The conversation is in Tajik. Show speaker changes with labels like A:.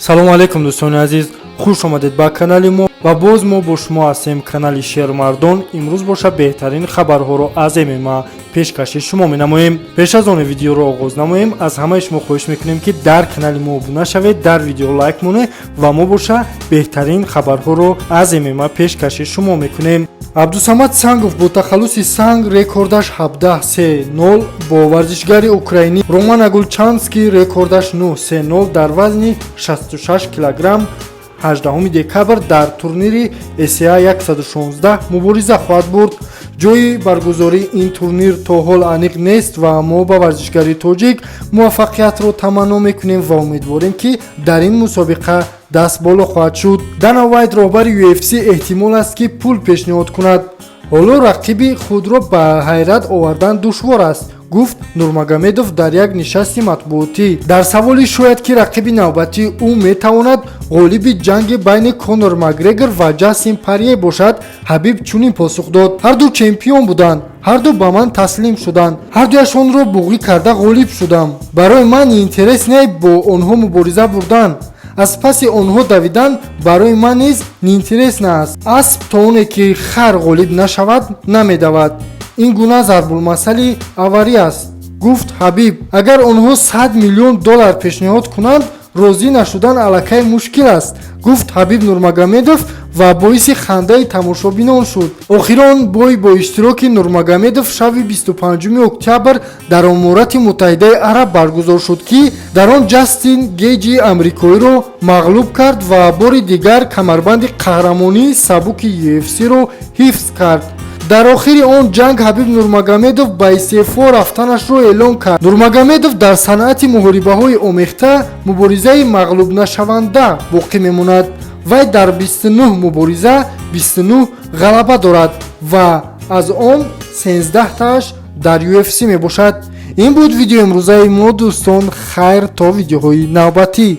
A: Салому алейкум, дӯстони азиз, хуш омадед ба канали мо ва боз мо бо шумо ҳастем, канали Шермардон. Имрӯз боша беҳтарин хабарҳоро аз ММА пешкаши шумо менамоем. Пеш аз оне видеоро оғоз намоем, аз ҳамаи шумо хоҳиш мекунем, ки дар канали мо обуна шавед, дар видео лайк монед ва мо боша беҳтарин хабарҳоро аз ММА пешкаши шумо мекунем. Абдусамад Сангов бо тахаллуси Санг, рекордаш 17-3-0, бо варзишгари украинӣ Роман Агулчанский, рекордаш 9-3-0, дар вазни 66 килограмм 18 декабр дар турнири ACA 116 мубориза хоҳад бурд. Ҷои баргузории ин турнир то ҳол аниқ нест ва мо ба варзишгари тоҷик муваффақиятро таманно мекунем ва умедворем, ки дар ин мусобиқа даст боло хоҳад шуд. Дана Вайт, роҳбари UFC, эҳтимол аст, ки пул пешниҳод кунад. Ҳоло рақиби худро ба ҳайрат овардан душвор аст, гуфт Нурмагомедов дар як нишасти матбуотӣ. Дар саволи шояд ки рақиби навбатии ӯ метавонад ғолиби ҷанги байни Конор Макгрегор ва Ҷастин Порье бошад, Ҳабиб чунин посух дод: «Ҳарду чемпион буданд, ҳарду ба ман таслим шуданд, ҳардуяшонро буғӣ карда ғолиб шудам. Барои ман интерес не бо онҳо мубориза бурдан, аз паси онҳо давидан барои ман низ неинтересно аст. Асп то оне ки хар ғолиб нашавад, намедавад. Ин гуна зарбулмасали аварӣ аст», гуфт Ҳабиб. «Агар онҳо 100 миллион доллар пешниҳод кунанд, розӣ нашудан аллакай мушкил аст», гуфт Ҳабиб Нурмагомедов ва боиси хандаи тамошобинон шуд. Охирон бой бо иштироки Нурмагомедов шаби 25 октябр дар Аморати Муттаҳидаи Араб баргузор шуд, ки дар он Ҷастин Гейҷи амрикоиро мағлуб кард ва бори дигар камарбанди қаҳрамонии сабуки UFC-ро ҳифз кард. Дар охири он ҷанг Ҳабиб Нурмагомедов ба истеъфо рафтанашро эълон кард. Нурмагомедов дар санъати муҳорибаҳои омехта муборизаи мағлубнашаванда боқӣ мемонад. Вай дар 29 мубориза 29 ғалаба дорад ва аз он 13тааш дар UFC мебошад. Ин буд видеои имрӯзаи мо, дӯстон. Хайр, то видеоҳои навбатӣ.